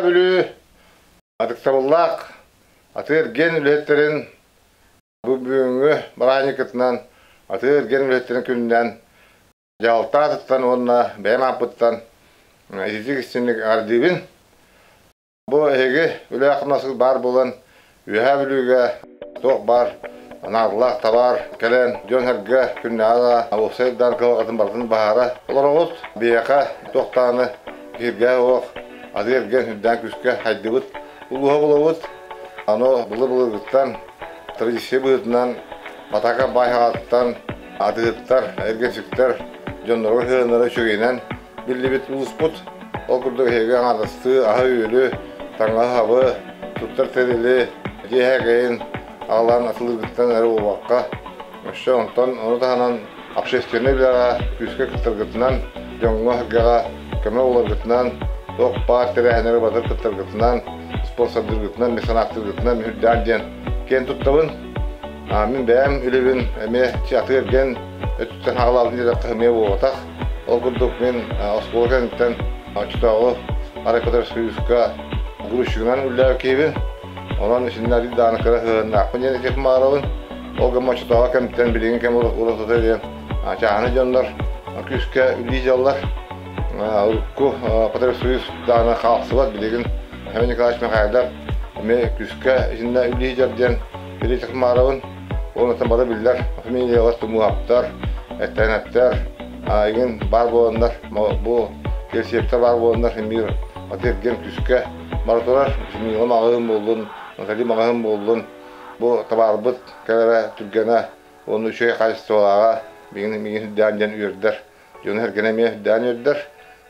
Бүлүү ытыктабыллаах атыы-эргиэн үлэһиттэрин бу бүгүҥҥү бырааһынньыккытынан атыы-эргиэн үлэһиттэрин күнүнэн дьаһалта аатыттан уонна бэйэм ааппыттан ититик истиҥник эҕэрдиибин. Бу эһиги үлэ-хамнаскыт баар буолан Үөһээ Бүлүүгэ туох баар наадалаах табаар кэлэн дьон-сэргэ күннээҕи да уопсайдаан кыһалҕатын барытын баһаара олороҕут. Биһиэхэ туох даҕаны киһиргэһэ суох атыы-эргиэн сүрдээх күүскэ хайдыбыт улууһа буолабыт. Аны былыр-былыргыттан традиция быһыытынан Батака баай хаҕаттан атыыһыттар, эргинсиктэр дьонноругар сыһыаннара үчүгэйинэн биллибит улууспут. Ол курдук эһиги аҥаардастыы аһы-үөлү, таҥаһы-сабы, туттар тэрили, дьиэ аҕалан атылыыргыттан эрэ буолбакка, өссө онтон ону таһынан общественнай үлэҕэ күүскэ кыттаргытынан, дьоҥҥо-сэргэҕэ көмө буоларгытынан, туох баар тэрээһиннэри батыр кыттаргытынан, спонсордыыргытынан, меценаттыыргытынан үрдээн диэн киэн туттабын. Мин бэйэм үлэбин эмиэ атыы-эргиэн өттүттэн хаалаабын диэтэххэ эмиэ буолбатах. Ол курдук мин оскуола кэнниттэн оччотооҕу Райпотребсоюзка грузчигынан үлэлээбит киһибин. Онон итиннэ арыый даҕаны кыра сыһыаннаахпын диэн этиэх баҕарабын. Ол гыммын оччотооҕу кэмтэн билигин кэм уратыта диэн чааһынай дьоннор күүскэ үлэлии дьаллар. Урукку Потребсоюз даҕаны хаалсыбат билигин Семен Николаевич Михайлов эмиэ күүскэ итиннэ үлэлии дьар диэн билиитэх баҕарабын. Онтон бары биллэр фамилиялар Тумууһаптар, Эттэнэптэр, игин баар буоланнар, бу кэлсиэптэр баар буоланнар эмиэ атыы-эргиэн күүскэ бара турар. Мила маҕаһыын буоллун, Натали маҕаһыын буоллун, бу табаарбыт кэлэрэ түргэнэ уонна үчүгэй хаачыстыбалааҕа миигин миигин үрдээн диэн үөрдэр. Дьону сэргэни эмиэ үрдээн үөрдэр.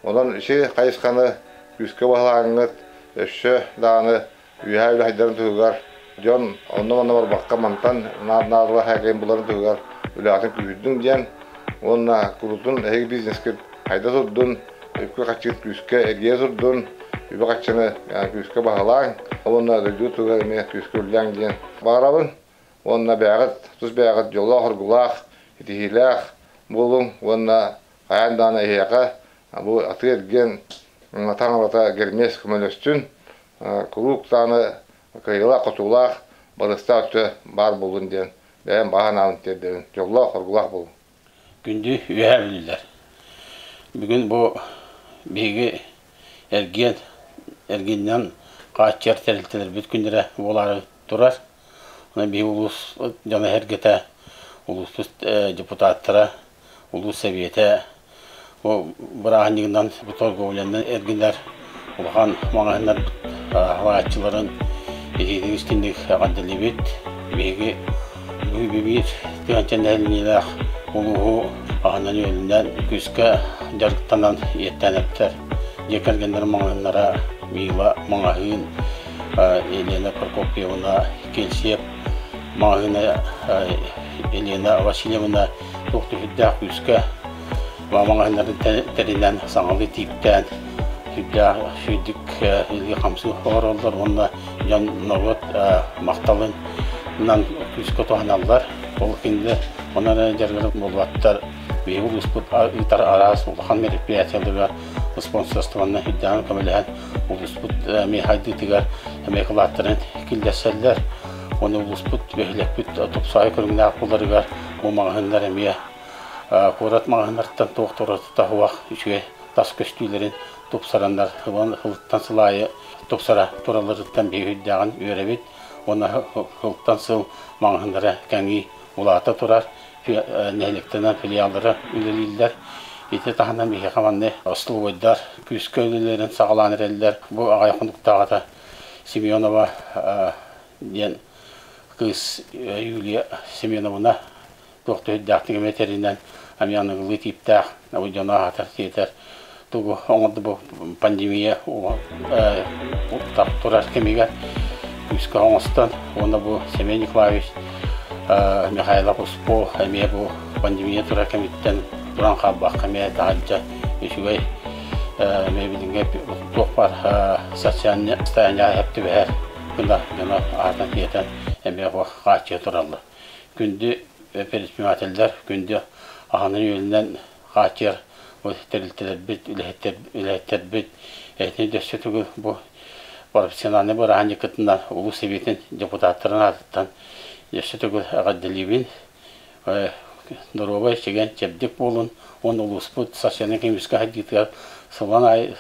Онон ити хайысханы күүскэ баһылааҥҥыт өссө даҕаны Үөһээ үлэһиттэрин туһугар дьон онно-манна барбакка мантан наар-наадалаах эгэйин буларын туһугар үлэҕитин күүһүрдүҥ диэн уонна курутун эһиги бизнескит хайда турдун, үпкэ-харчыгыт күүскэ эргийэ турдун, үбү-харчыны күүскэ баһылааҥ уонна дойду туһугар эмиэ күүскэ үлэлээҥ диэн баҕарабын. Уонна бэйэҕит тус бэйэҕит дьоллоох-оргулаах, ситиһиилээх буолуҥ уонна хайаан даҕаны эһиэхэ бу атыы-эргиэн таҥарата Гермес көмөлөстүн, Куруук даҕаны кыайыылаах-хотуулаах, барыстаах өттө баар буоллун диэн бэйэм баҕа санаабын тиэрдэбин. Дьоллоох-хоргулаах буолуҥ. Күндү Үөһээ Бүлүүлэр! Бүгүн бу биһиги эргиэн эргиннэн хааччыйар тэрилтэлэрбит күннэрэ буолаары турар. Онон биһиги улуус дьоно-сэргэтэ, улууспут депутаттара, улуус сэбиэтэ бу бырааһынньыгынан бу торговлянан эргинэр улахан маҕаһыыннарбыт аһылааччыларын итиитик истиҥник эҕэрдэлиибит. Биһиги биир тыһыынча нэһилиэнньэлээх улууһу аһынан-үөлүнэн күүскэ дьарыктанан иэттэнэптэр дьиэ кэргэннэр маҕаһыыннара Мила маҕаһыын Елена Прокопьевна Кельсиев маҕаһыына Елена Васильевна туох түһүрдээх күүскэ маҕаһыыннарын тэринэн саҥалыы тииптээн сүрдээх сүрдүк илии хамсыы оҥороллор уонна дьон норуот махталынан күүскэ туһаналлар. Ол кинилэр онон эрэ дьарыгырар буолбаттар. Биһиги улууспут ыытар араас улахан мероприятиеларга спонсорствонан үрдээн көмөлөһөн улууспут эмиэ хайдыытыгар эмиэ кылааттарын киллэрсэллэр. Уонна улууспут бөһүөлэкпит тупсаҕай көрүҥнээх буоларыгар бу маҕаһыыннар эмиэ куорат маҕаһыыннарыттан туох да уратыта суох үчүгэй тас көстүүлэрин тупсараннар сылтан сыл аайы тупсара туралларыттан биһиги үрдээҕин үөрэбит уонна сылтан сыл маҕаһыыннара кэҥии улаата турар нэһилиэктэринэн филиаллара үлэлииллэр. Ити таһынан биһиэхэ манна остолобуойдар күүскэ үлэлэрин саҕалаан эрэллэр. Бу аҕай хонуктааҕыта Семенова диэн кыыс Юлия Семеновна туох да үрдээхтик эмиэ тэринэн эмиэ аныгылыы тииптээх дьону аһатар сиэтэр тугу оҥордо бу пандемия турар кэмигэр күүскэ оҥостон уонна бу Семен Николаевич Михайлов Успо эмиэ бу пандемия турар кэмиттэн туран хаалбакка эмиэ таһырдьа үчүгэй эмиэ билиҥҥи туох баар социальнай состояние сөп түбэһэр гына дьоно аһатан сиэтэн эмиэ хааччыйа тураллар. Күндү предпринимателлэр, күндү аһынан-үөлүнэн хааччыйар бу тэрилтэлэрбит, үлэһиттэрбит эһитини өссө төгүл бу Профессиональнай бырааһынньыккытынан улуус сэбиэтин депутаттарын аатыттан өссө төгүл эҕэрдэлиибин. Доруобай, чэгиэн, чэбдик буолун уонна улууспут социальнай-экономическай сайдыытыгар сылан аайы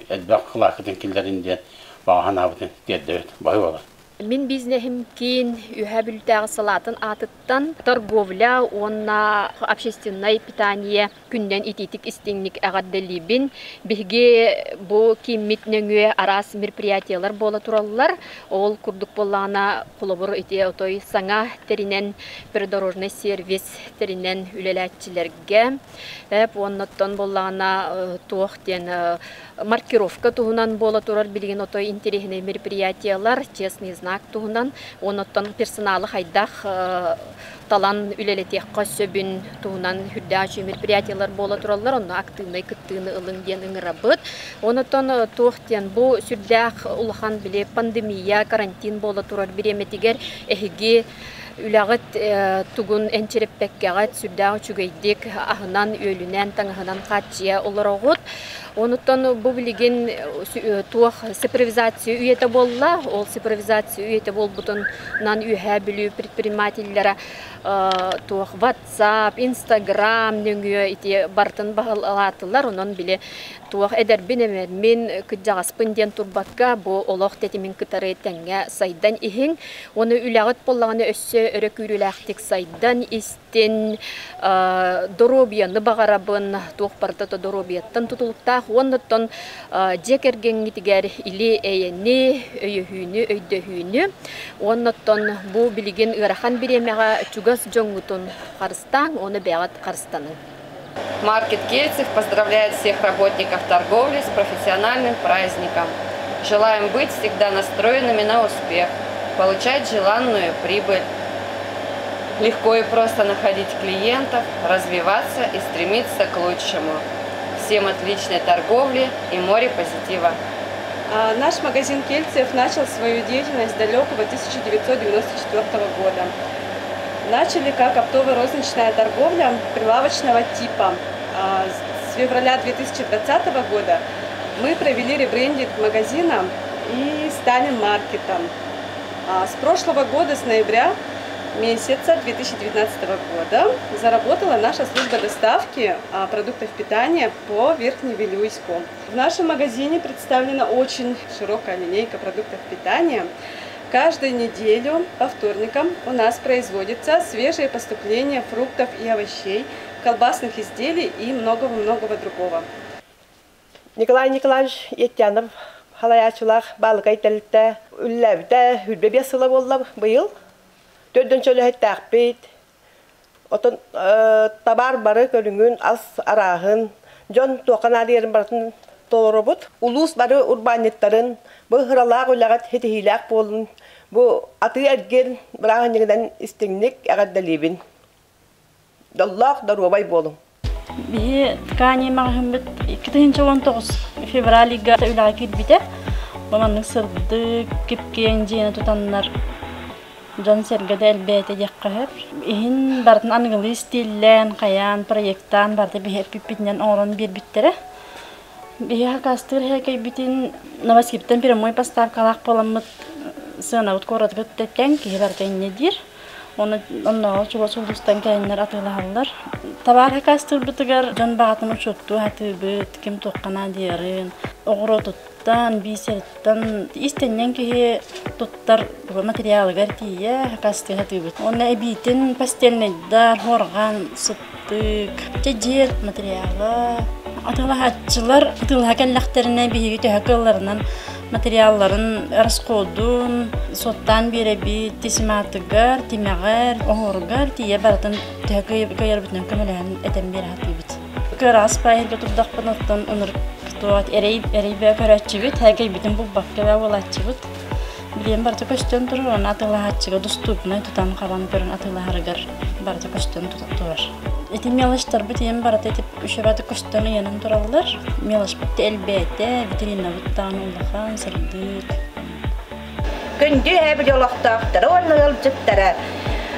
элбэх кылааккытын киллэрин диэн баҕа санаабытын тиэрдэбит. Баһыыбалар. Мин бизнеһим киин Үөһээ Бүлүүтээҕи салаатын аатыттан торговля уонна общественнай питание күнүнэн итиитик истиҥник эҕэрдэлиибин. Биһиги бу кииммит нөҥүө араас мероприятиелар буола тураллар. Ол курдук буоллаҕына, холобур, ити отой саҥа тэринэн придорожный сервис тэринэн үлэлээччилэргэ уоннаттан буоллаҕына туох диэн маркировка туһунан буола турар билигин отой интэриэһинэй мероприятиелар, честный знак туһунан, оннуттан персоналы хайдах талан үлэлэтиэххэ сөбүн туһунан үрдээх үчүгэй мероприятиелар буола тураллар, онно активнай кыттыыны ылыҥ диэн ыҥырабыт. Онотон туох диэн бу сүрдээх улахан били пандемия, карантин буола турар бириэмэтигэр эһиги үлэҕит тугун энчирэппэккэҕит сүрдээх үчүгэйдик аһынан-үөлүнэн, таҥаһынан хааччыйа олороҕут. Онуттан бу билигин туох цифровизация үйэтэ буолла. Ол цифровизация үйэтэ буолбутунан Үөһээ Бүлүү предпринимателлэрэ туох WhatsApp, Instagram нөҥүө ити барытын баһылаатылар. Онон били туох эдэрбин эмэрмин, кырдьаҕаспын диэн турбакка бу олох тэтимин кытары тэҥҥэ сайдан иһиҥ. Уонна үлэҕит буоллаҕына өссө өрө күүрүүлээхтик сайдан истин, доруобуйаны баҕарабын, туох барыта да доруобуйаттан тутулуктаах уонна оттон дьиэ кэргэҥҥитигэр или-эйэни, өйөһүүнү, өйдөһүүнү уонна оттон бу билигин ыарахан бириэмэҕэ чугас дьоҥҥутун харыстааҥ уонна бэйэҕит харыстаныҥ. Маркет Кельцев поздравляет всех работников торговли с профессиональным праздником. Желаем быть всегда настроенными на успех, получать желанную прибыль, легко и просто находить клиентов, развиваться и стремиться к лучшему. Всем отличной торговли и море позитива. Наш магазин Кельцев начал свою деятельность с далекого 1994 года. Начали как оптово-розничная торговля прилавочного типа. С февраля 2020 года мы провели ребрендинг магазина и стали маркетом. С прошлого года, с ноября месяца 2019 года, заработала наша служба доставки продуктов питания по Верхневилюйску. В нашем магазине представлена очень широкая линейка продуктов питания. Каждую неделю по вторникам у нас производится свежее поступление фруктов и овощей, колбасных изделий и многого-многого другого. Николай Николаевич Еттянов халаячылах балыкай тэлтэ үллэбитэ 25 сыла буолла быйыл. Төрдөн чөлөһөттээхпит. Отон табаар бары көрүҥүн ас арааһын дьон туохха наадыйарын барытын толоробут. Улуус бары урбаанньыттарын бу ыралаах үлэҕит ситиһиилээх буолун. Бу атыы-эргиэн бырааһынньыгынан истиҥник эҕэрдэлиибин. Дьоллоох доруобай буолуҥ. Биһи ткани маҕаһыыммыт 2019 февраль ыйга үлэҕэ киирбитэ. Бу маннык сырдык, кип-киэҥ дьиэни тутаннар дьон-сэргэ да элбээтэ диэххэ сөп. Иһин барытын аныгылыы стиллээн, хайаан, проектаан барыта биһи эппиппитинэн оҥорон биэрбиттэрэ. Биһи хакастыыр һээкэйбитин Новосибиртан прямой поставкалаах буоламмыт сыанабыт куоратыгар тэҥ киһи барыта инньэ диир. Оны оннооҕор чугас улуустан кэлэннэр атыылаһаллар. Табаар хакастыырбытыгар дьон баҕатын учуоттуу сатыыбыт, ким туохха наадыйарын, оҕуруотуттан, биисэриттэн истэнньэҥ киһи туттар материалыгар тиийэ хакастыы сатыыбыт. Уонна эбиитин постельнайдар, хуорҕан, сыттык, чэдьиэр материала. Атыылаһааччылар атыылаһа кэллэхтэринэ биһиги төһө кыалларынан материалларын расходун суоттаан биэрэбит, тесематыгар, тимэҕэр, оһуоругар тиийэ барытын төһө кыайарбытынан көмөлөһөн этэн биэрэ сатыыбыт. Кыараас паайырга турдахпын оттон ынырык туох эрэй эрэй бөҕө көрөөччүбүт, һээкэйбитин булбакка баа буолааччыбыт. Билиэн барыта көстөн турар, уонна атыылаһааччыга доступнай тутан-хабан көрөн атыылаһарыгар барыта көстөн турар. Ити мелочтарбыт ийэм барыта ити үчүгэйдик көстөн ыйанан тураллар. Мелочпыт элбээтэ, витринабыт даҕаны улахан, сырдык. Күндү эбили олохтоохторо уонна ыалдьыттара.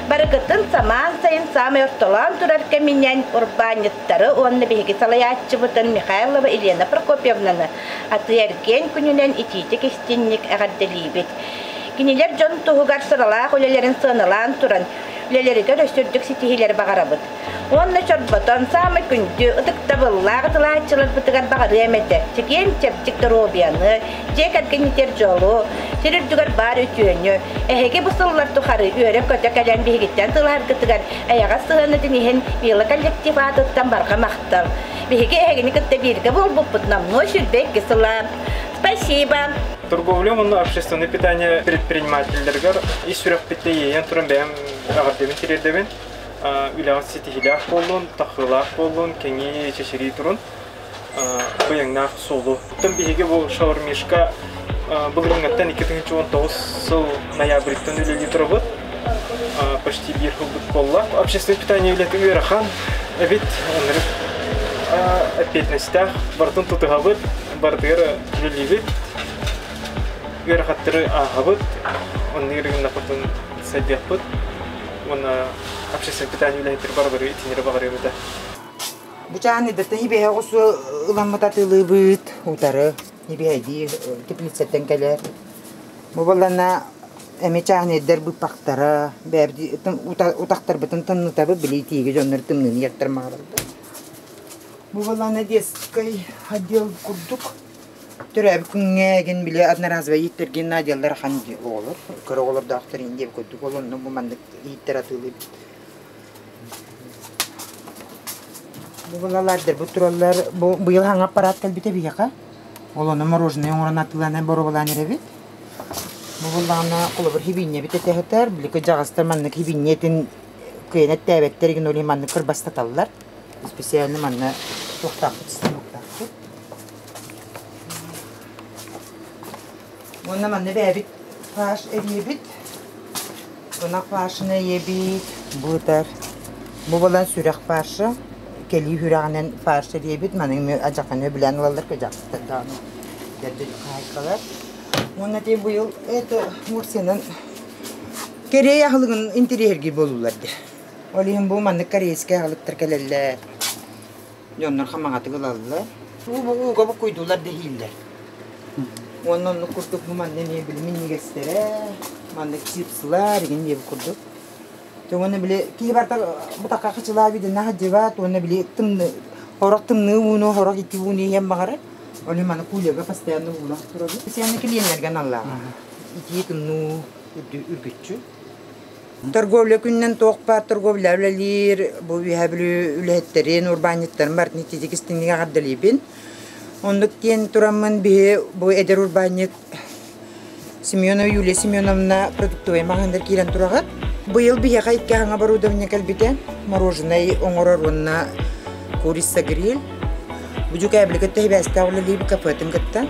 Барыгытын самаан сайын саамай ортолоон турар кэминэн урбаанньыттары уонна биһиги салайааччыбытын Михайлова Елена Прокопьевнаны атыы-эргиэн күнүнэн итиитик истинник эҕэрдэлиибит. Кинилэр дьон туһугар сыралаах үлэлэрин сыаналаан туран, үлэлэригэр өссө үрдүк ситиһиилэри баҕарабыт. Уонна чорботон саамай күндү, ытыктабыллаах ытылааччыларбытыгар баҕарыам этэ, чэгиэн чэбдик доруобуйаны, дьиэ кэргэнитэр дьолу, сир үрдүгэр баар үтүөнү, эһиги бу сыллар тухары үөрэ-көтө кэлэн биһигиттэн тылаһаргытыгар эйэҕэс сыһыанытын иһин Мила коллектив аатыттан барҕа махтал. Биһиги эһигини кытта бииргэ буолбуппут номнуо 22 сыла. Спасибо! Торговля уонна общественное питание предпринимателлэригэр ис сүрэхпиттэн иэйэн туран бэйэм эҕэрдэбин тириэрдэбин. Үлэҕит ситиһиилээх буоллун, тахсыылаах буоллун, кэҥии чэчирии турун, быйаҥнаах суолу. Оттон биһиги бу шаурмишка былырыыҥҥаттан 2019 сыл ноябрьтан үлэлии турабыт. Почти биир сылбыт буолла. Общественное питание үлэтэ ыарахан эбит, оннук эппиэтинэстээх, барытын тутуһабыт, барытыгар үлэлиибит, ыарахаттары ааһабыт, оннук гыннахпытын сайдыахпыт. Уонна общественное питание үлэһиттэр барылары итиннэри баҕарыам этэ. Бу чаан идэтэ хибиһэ оҕусу ыламмыт атыылыыбыт утары хибиһэйдии теплицаттан кэлэр. Бу балана эми чааһынайдар быппахтара утахтарбытын тымнытабыт били тииги дьоннор тымныыны яттар маҕараллар. Бу балана детский отдел курдук төрөөбүт күҥҥэ эгин били одноразовай ииттэргин отделлар ахан оҕолор кыра оҕолордоохтор иин диэбит курдук ол онно бу маннык ииттэр атыылыыбыт. Бу балалардарбыт тураллар бу быйыл хаҥа аппарат кэлбитэ биһиэхэ. Ол ону мороженое оҥорон атыыланан боруобалаан эрэбит. Бу буллаҕына холобур хибиинньэбит этэһэтэр, били кырдьаҕастар маннык хибиинньэтин кыайан эттээбэттэр игин ол иһин маннык кырбастаталлар. Специально манна туохтаахпыт станоктаахпыт. Уонна манна бэйэбит фарш эриэбит. Ынах фаршын эйэбит, бу ытар. Бу буолан сүрэх фарша. Кэлии сүрэҕинэн фарш эриэбит. Маны адьаканы өбүлээн ылаллар кыдьаахтар даҕаны дэрдир хаһайкалар. Уонна ти быйыл это Мурсинан Корея аһылыгын интэриэһиргиир буолулар дии. Ол иһин бу маннык корейскай аһылыктар кэлэллэр. Дьоннор хамаҕатык ылаллар. Ууга буккуйдулар дэһииллэр. Уонна оннук курдук бу манна эмиэ били минньигэстэрэ, маннык чипсылар игин диэбит курдук. Дьэ уонна били киһи барыта бутакка хачылаа видина сылдьыбат уонна били тымныы хорох тымныы ууну, хорох ити ууну иһиэн баҕарар. Ол иһин маны кулерга постоянно уулаах турабыт. Постоянно клиеннэргэ аналлаах. Итии тымныы үргүччү. Торговля күнүнэн туох баар торговля үлэлиир, бу Үөһээ Бүлүү үлэһиттэрин, урбаанньыттарын барытын ититик истиҥник эҕэрдэлиибин. Оннук диэн тураммын биһи бу эдэр урбаанньыт Семенова Юлия Семеновна продуктовай маҕаһыыннар киирэн тураҕыт. Быйыл биһиэхэ икки аһаҥа оборудование кэлбитэ. Мороженай оҥорор уонна курица гриль. Бу дьүкээбили кытта сибээстээх үлэлиибит кафетын кытта.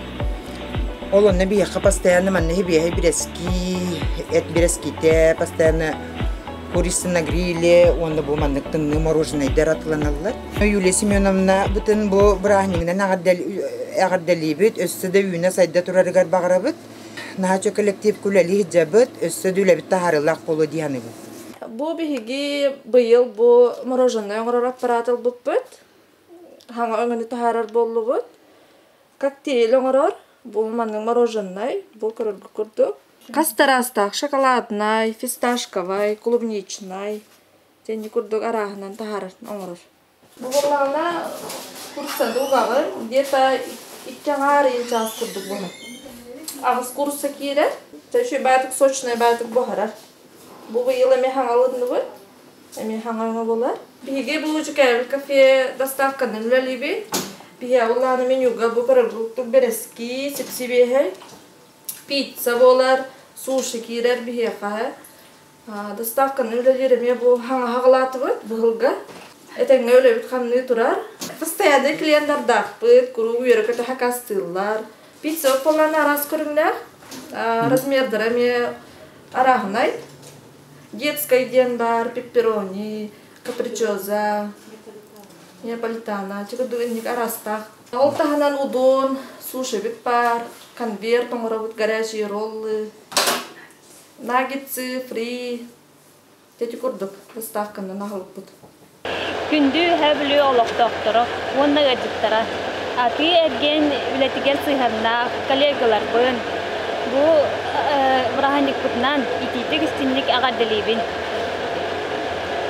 Ол онно биһиэхэ постоянно манна сибиэһэй бирэски, эт бирэскитэ, постоянно курица на гриле уонна бу маннык тымныы мороженайдар атыланаллар. Юлия Семеновна бытын бу бырааһынньыгынан эҕэрдэлиибит, өссө да үүнэ-сайда турарыгар баҕарабыт. Наһаа коллектив үлэлии сылдьабыт, өссө да үлэбит таһаарыылаах буолуо дии саныыбын. Бу биһиги быйыл бу мороженое оҥорор аппарат ылбыппыт. Хаҥа өҥөнү таһаарар буоллубут. Коктейль оҥорор, бу маннык мороженай, бу көрөргө курдук. Хас тараастаах шоколаднай, фисташковай, клубничнай дьэнни курдук арааһынан таһаарар оҥорор. Бу буоллаҕына курсаны угаҕын, где-то икки аҥаар ыйын чаас курдук буһар. Аҕыс курса киирэр, үчүгэй баатык сочная баатык буһарар. Бу быйыл эмиэ хаҥалынныбыт. Эмиэ хаҥаҥа буолар. Биһиги бу Чукээбил кафе доставканан үлэлиибит. Биһиги улаана менюга бу продуктук бэрэски, сипсибиэһэй, пицца буолар, суши киирэр биһиэхэ. Доставканы үлэлиир эмиэ бу хаҥаһа аҕалаатыбыт быһылга. Этэҥҥэ үлэбит хамныы турар. Постоянный клиеннардаахпыт, куруук үөрэ-көтө хакастыыллар. Пицца буоллаҕына араас көрүҥнээх, размердара эмиэ арааһынай. Детскай диэн баар, пепперони, капричоза, неаполитана, чыгырдык инник араастаах. Ол таһынан удон, суши баар, конверт оҥоробут, горячие роллы, наггетсы, фри. Ити курдук доставканан аһылыкпыт. Күндү Үөһээ Бүлүү олохтоохторо уонна ыалдьыттара, атыы-эргиэн үлэтигэр сыһыаннаах коллегаларбын бу бырааһынньыкпытынан итиитик-истиҥник эҕэрдэлиибин.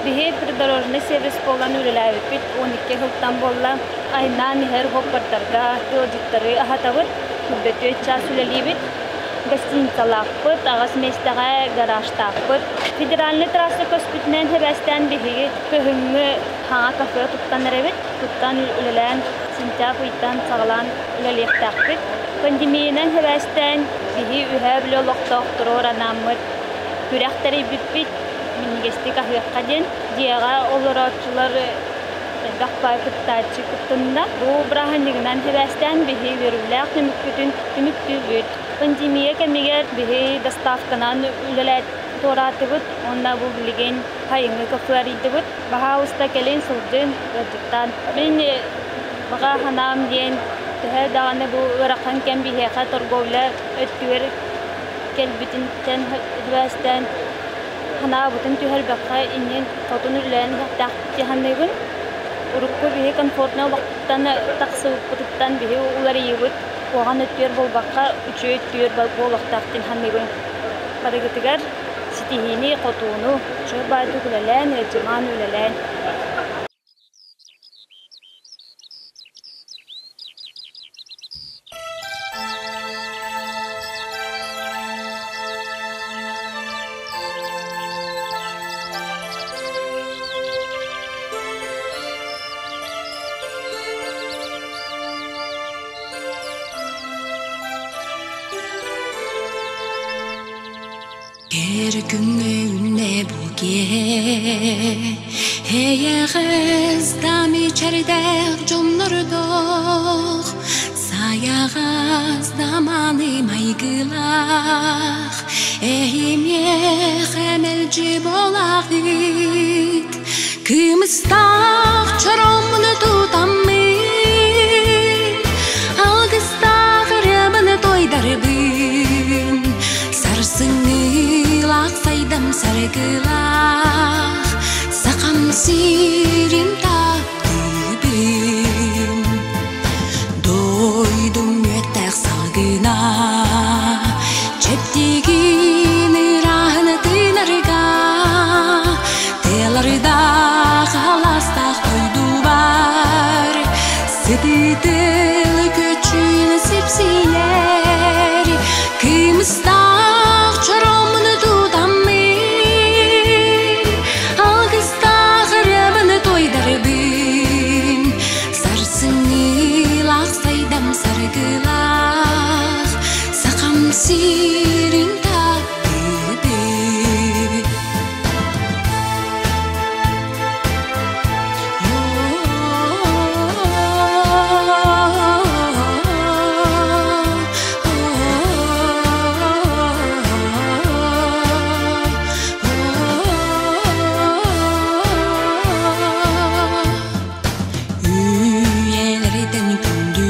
Биһи придорожный сервис буолан үлэлээбиппит 12 сылтан буолла. Айаннаан иһэр уоппардарга ыалдьыттары аһатабыт, күрбөтүөт чаас үлэлиибит. Гостиницалаахпыт, аҕыс миэстэҕэ гаражтаахпыт. Федеральнай трасса көспүтүнэн сибээстээн биһиги кыһыҥҥы хаҥа кафе туттан эрэбит. Туттан үлэлээн сентябрь ыйтан саҕалаан үлэлиэхтээхпит. Пандемиянан сибээстээн биһи Үһээ Бүлүү олохтоохторугар анааммыт күрэх тэрийбиппит. Минньигэстик аһыахха диэн. Дьиэҕэ олорооччулар элбэх баай кыттааччы кыттынна. Бу бырааһынньыгынан сибээстээн биһи үөрүүлээх түмүкпүтүн түмүктүүбүт. Пандемия кэмигэр биһи доставканан үлэлээт туораатыбыт уонна бу билигин сайыҥҥы кафе арыйдыбыт. Баһаалыста кэлин сылдьын, ыалдьыттаан. Мин баҕа санаам диэн төһө даҕаны бу ыарахан кэм биһиэхэ торговля өттүгэр кэлбитинтэн сибээстээн санаабытын түһэрбэххэ иннин хотун үлэлээн иһиэхтээхпит дии саныыбын. Урукку биһи комфортнай олохтон тахсыбыппытыттан биһи уларыйыыбыт куһаҕан өттүгэр буолбакка, үчүгэй өттүгэр буолуохтаах диэн саныыбын. Барыгытыгар ситиһиини, хотууну, үчүгэй баайдык үлэлээн, ыалдьымаан үлэлээн. Кэр күҥҥэ үүннэ бу киэһэ Эйэҕэс да мичээрдээх дьоннордоох Сайаҕас да мааны майгылаах Эһимиэхэ мэлдьи буолаҕыт Кымыстаах чороммуну тутаммын Алгыстаах ырыабыны туойдарбын Сарсыҥҥылаах сайдам саргылаах Сахам сирин таптыыбын Дойдум үөттээх салгына Чэбдигин ырааһын тыынарга Тыалардаах алаастаах дойдубар Сытыытыл көчүүн сипсийэр Кымыстаах чороммуну тутаммын Алгыстаах ырыабыны туойдарбын Сарсыҥҥылаах сайдам саргылаах Сахам сирин таптыыбын. Үйэлэртэн күндү.